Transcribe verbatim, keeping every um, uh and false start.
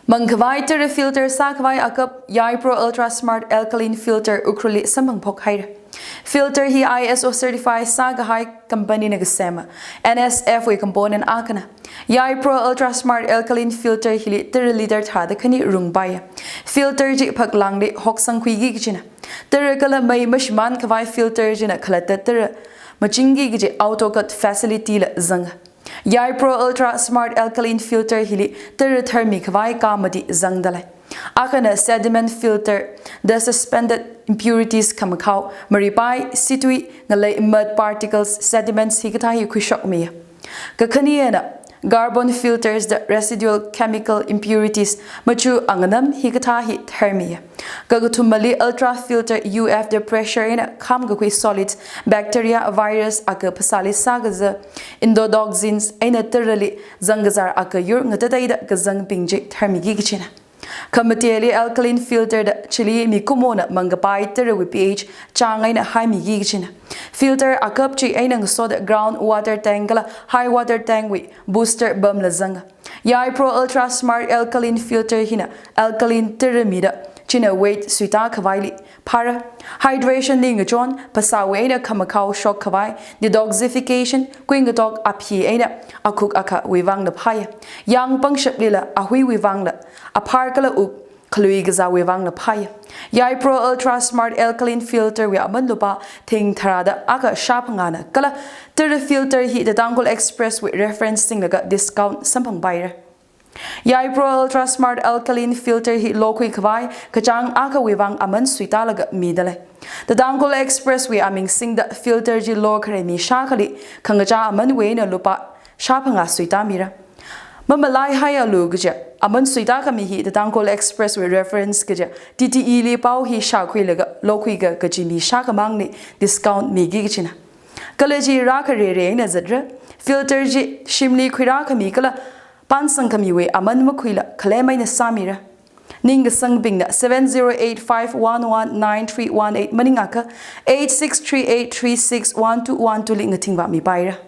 Mangkhavai tara filter sākhavai akap Yai Pro Ultra Smart Alkaline Filter Ukhrulli samphangphok haira. Filter hi I S O certify sākahai company na kasema, N S F wui component akhana. Yai Pro Ultra Smart Alkaline Filter hili tara liter tharāda khani rungpaiya. Filter chi phaklangli hoksangkhuiki kachina. Tara kala mei mashimānkhavai filter china khalatta tara machingki kaji auto cut facility la zanga. Yai Pro Ultra Smart Alkaline Filter hili tara tharmikhavai ka mati zangdalei. Akhana sediment filter, the suspended impurities khamakhao, maripai, situi, ngalei mud particles, sediments hikathā hi khuishokmiya. Kakhanina, carbon filters the residual chemical impurities, machu anganam hikathā hi tharmiya. Kakathumali ultra filter U F the pressure eina khamkakhui solids, bacteria, virus akha phasāli sākaza, endotoxins eina tarali zangkazar akha yur ngatateida kazangbing chi tharmiki kachina. Khamateli alkaline filter da chili mikumona mangkapai tarawui pH chang eina haimiki kachina. Filter akap chi eina ngasoda ground water tank kala high water tank wui booster pamla zanga. Yai Pro Ultra Smart Alkaline Filter hina alkaline tara mida china weight suitākhavaili phāra. Hydration li ngachon, phasāwui eina khamakhao shokkhavai, detoxification, kuingatok aphi eina akhuk akhawui vangla phāya. Yang pangshaplila ahuiwui vangla, aphar kala up khalui kazāwui vangla phāya. Yai Pro Ultra Smart Alkaline Filter wui aman lupā thing tharāda akha shāphangāna kala tara filter hi the Tangkhul Express wui reference singlaga discount samphangpaira. Yai Pro Ultra Smart Alkaline Filter hi lokhuikhavai kachāng akhawui vang aman suitālaga midalei. The Tangkhul Express wui aming singda filter chi lokhare mi shākhali khangachā amanwui eina lupā shāphangā suitāmira. Mamalaihaialu kaja, aman suitākhami hi the Tangkhul Express wui reference kaja, T T E li pao hi shākhuilaga lokhuika kaji mi shākhamangli discount miki kachina. Kala chi rākharere eina zatra, filter chi shimli khuirākhami kala pānsangkhamiwui aman makhuila khalem eina sāmira. Ningkasangbingna seven zero eight five one one nine three one eight maningakha eight six three eight three six one two one two li ngathingvāmipaira.